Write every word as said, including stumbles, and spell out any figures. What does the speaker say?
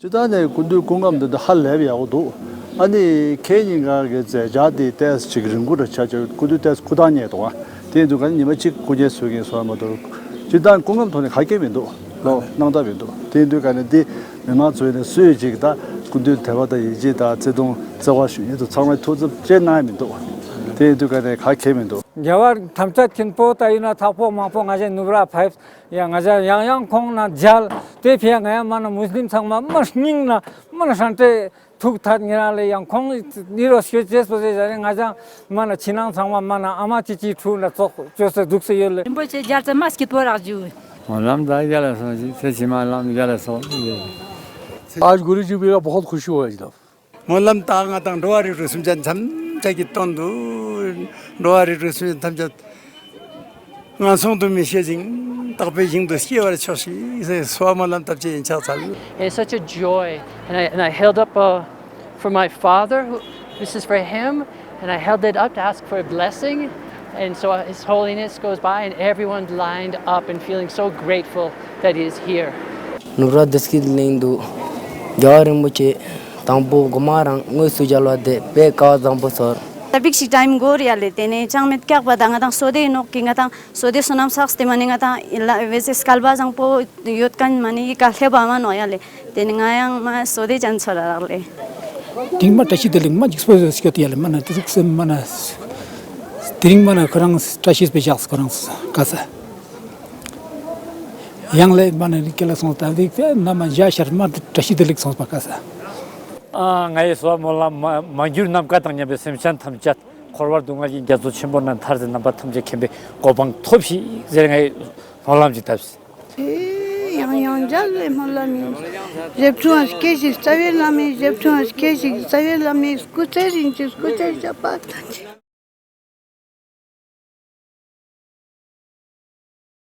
སྤྱིར་བཏང་ནས་སྐུ་མདུན་སྐུ་ཁམས་འདི་འདྲ་ཧ་ལས་པ་ཡག་པོ་འདུག་ཨ་ནི་ཁྱེད་གཉིས་ཀ་གི་མཛད་འཆར་དེ་ཏོག་ཙམ་ཅིག་རིང་པོ་རུ་ཆགས་ཆགས། སྐུ་མདུན་ཏོག་ཙམ་སྐུ་ཐང་རྙེད་འདུག་ཨ། དེ་ཡིན་དུས་ཀ་ནི་ཉི་མ་གཅིག་སྐུ་ཉལ་བཟོས་ཀྱིན་བཟོ་ཡ་མ་གཏོགས། སྤྱིར་བཏང་སྐུ་ཁམས་ཐོག་ནས་ག་གེ་མི་འདུག་ལོ་གནང་ཐབས་མི་འདུག་དེ་ཡིན་དུས་ཀ་ནི་འདི་མི་མང་ཚོས་ནི་སུས་ཅིག་ད་སྐུ་མདུན་དད་པ་དང་ཡིད་ཆེས་དང་བརྩེ་དུང་བརྩེ་བ་ཞུ་ཡུལ་དུ་ཚང་མས་ཐུགས་འཚབ་ཅེས་གནང་ཡ་མི་འདུག་དེ་ཡིན་དུས་ཀ་ནི་ག་གེ་མི་འདུག་རྒྱལ་བ་ཐམས་ཅད་མཁྱེན་པོ་ད་ཡིན་ན་ཐག་པོ་མང་པོ་ང་ཞའི་ནུབ་ར་ཕེབས། ཡ་ང་ཞ་ཡང་ཡང་ཁོང་ན་མཇལ། དེ་ཕྱིར་ང་ཡང་མ་ན་མུས་ལིམ་ཚང་མ་མ་སྙིང་ན་མ་ན་ཧྲན་ཏེ་ཐུག་ཐད་ཉེ་རང་ལས་ཡང་ཁོང་ནི་རོ་སྐྱོད་ཅེས་པོ་ཟེར་ཡ་རེད། ང་ཞ་མ་ན་ཕྱི་ནང་ཚང་མ་མ་ན་ཨ་མ་ཅི་ཅི་ཁྲུ་ན་ཙོག་བཅོས་སེ་འདུག་སེ་ཡོད་ལེ། རིན་པོ་ཆེ་རྒྱལ་ཚ་མ་སྐྱིད་པོ་རག་རྒྱུ། སྨོན་ལམ་ད་རྒྱ་ལ་སོང་ཞིག་ཚེ་ཕྱི་མ་ལམ་རྒྱ་ལ་སོང་། आज गुरु जी भी बहुत खुश हुआ है जनाब। སྨོན་ལམ་ད་ང་དང་འགྲོ་བ་རིགས་དྲུག་སེམས་ཅན་ཐམས་ཅད་ཀྱི་དོན་དུ། འགྲོ་བ་རིགས་དྲུག་སེམས་ཅན་ཐམས་ཅད་ངན་སོང་དུ་མི་སྐྱེ་ཞིང་དག་པའི་ཞིང་དུ་སྐྱེ་བར་ཤོག་ཤིག་ཟེར་གསོལ་བ་སྨོན་ལམ་བཏབ་ཅེས་ཡིན་ཕྱག་འཚལ། It's such a joy. And I, and I held up uh, for my father, who, this is for him, and I held it up to ask for a blessing. And so uh, His Holiness goes by, and everyone lined up and feeling so grateful that he is here. ནུབ་ར་བདེ་སྐྱིད་གླིང་དུ་རྒྱལ་བ་རིན་པོ་ཆེ་དང་པོ་གོ་མ་རང་དངོས་སུ་མཇལ་བ་དེ་དཔེ་སྐལ་བ་བཟང་པོ་ཚོར། ད་བིག་ཤིག་ཊའིམ་འགོར་ཡ་ལེ། དེ་ནས་ཅང་མེད་སྐྱག་པ་ད་ང་དང་སོ་དེ་ནོག་གི་ང་དང་སོ་དེ་སོ་ནམ་སགས་ཏེ་མ་ནི་ང་དང་ཡི་ལ་བེ་ཟེ་སྐལ་བ་བཟང་པོ་ཡོད་ཀན་མ་ནི་ཡི་ཀ་ལྷེ་བ་མ་ནོག་ཡ་ལེ། དེ་ནི་ང་ཡང་མ་སོ་དེ་ཅན་ཚོར་རག་ལེ། དིང་མ་བཀྲ་ཤིས་བདེ་ལེགས་མ་འཇིགས་པོ་སྐྱོད་ཡ་ལེ། མ་ན་དེ་ཟུག་སེམས་མ་ན་དེ་རིང་མ་ན་ཁོ་རང་བཀྲ་ཤིས་པའི་ཞག་ཁོ་རང་ག་ས། ཡང་ལེ་མ་ན་རིག་སྐལ་ལ་སོང་ད་རིག་ན་མ་འཇའ་ཤར་མ་བཀྲ་ཤིས་བདེ་ལེགས་སོང་པ་ག་ས། ཨ་ང་ཡི་གསོལ་བ་སྨོན་ལམ་མ་མ་གྱུར་ནམ་མཁའ་དང་མཉམ་པའི་སེམས་ཅན་ཐམས་ཅད་འཁོར་བར་སྡུག་བསྔལ་གྱི་རྒྱ་མཚོ་ཆེན་པོ་ནས་ཐར་ཏེ་རྣམ་པ་ཐམས་ཅད་མཁྱེན་པའི་གོ་འཕང་ཐོབ་ཤིག་ཟེར་ང་ཡི་སྨོན་ལམ་ཅིག་བཏབ། ཡང་ཡང་མཇལ་བའི་སྨོན་ལམ་ཡིན། ཞབས་དྲུང་སྐྱེ་ཞིག་རྩ་བའི་བླ་མའི། ཞབས་དྲུང་སྐྱེ་ཞིག་རྩ་བའི་བླ་མའི། སྐུ་ཚེ་རིང་ཞིག་སྐུ་ཚེ་ཞབས་པད་བརྟན་ཞིག